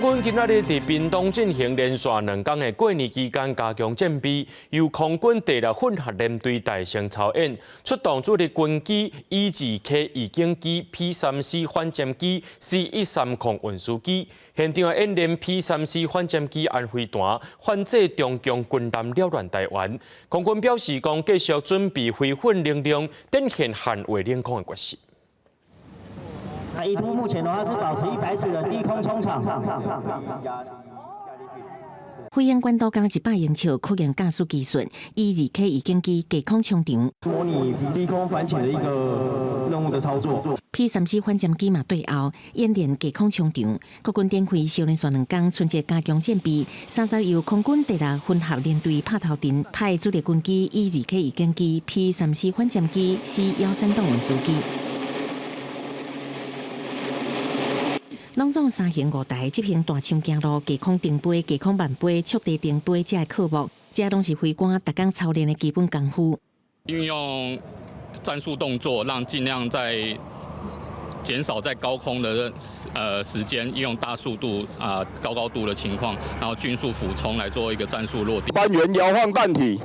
國軍今仔日佇屏東進行連續2工的過年期間加強戰備，由空軍第六混合聯隊大聲操演，出動主力軍機 E-2K 預警機、P-3C 反潛機、C-130運輸機，現場演練 P-3C 反潛機安飛彈，反制中共軍艦擾亂台灣。空軍表示講，繼續準備飛訓能量，展現捍衛領空的決心。那意圖目前的話是保持100尺的低空衝場。飛行高度敢若100英尺，考驗駕駛技術。E-2K 預警機低空衝場，模擬低空反潛的一個任務的操作。 P-3C 反潛機嘛對後演練低空衝場。國軍展開小連續2工春節加強戰備，30由空軍第六混合聯隊拍頭陣，派主力軍機 E-2K 預警機、P-3C 反潛機、C-130運輸機。攏總三型五台執行大槍行路、低空定飛、低空慢飛、觸地定飛這个課目，這攏是飛官逐工操練的基本功夫。運用戰術動作，讓盡量在減少在高空的時間，運用大速度啊高高度的情況，然後迅速俯衝來做一個戰術落地。班員搖晃彈體。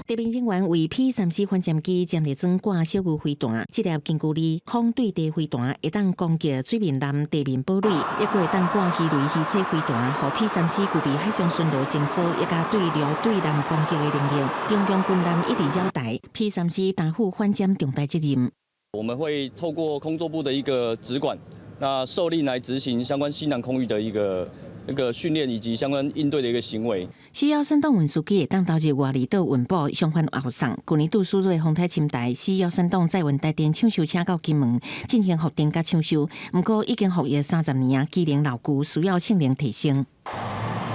地面人員為 P-3C 反潛機占列裝掛小牛飛彈，這粒近距離空對地飛彈會當攻擊水面艦地面堡壘，抑閣會當掛魚雷魚刺飛彈，予 P-3C 具備海上巡邏偵搜，以及對陸對艦攻擊的能力。中共軍艦一直擾台，P-3C 擔負反潛重大責任。我們會透過空作部的一個直管，那受令來執行相關西南空域的一個訓練以及相關應對的一個行為。 C-130運輸機會當投入外離島運補，雙番後送。舊年拄輸入的風颱侵台，C-130載運台電搶修車到金門進行復電佮搶修，毋過已經服役30年，機能老舊，需要性能提升。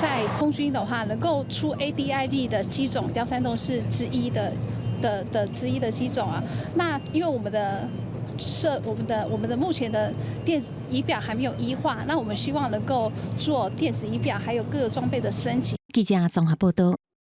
在空軍的話，能夠出 ADIZ 的機種，130是之一的機種啊。那因為我們的設我們的我們的目前的電子儀表還沒有 E 化，那我們希望能夠做電子儀表，還有各個裝備的升級。記者綜合報道。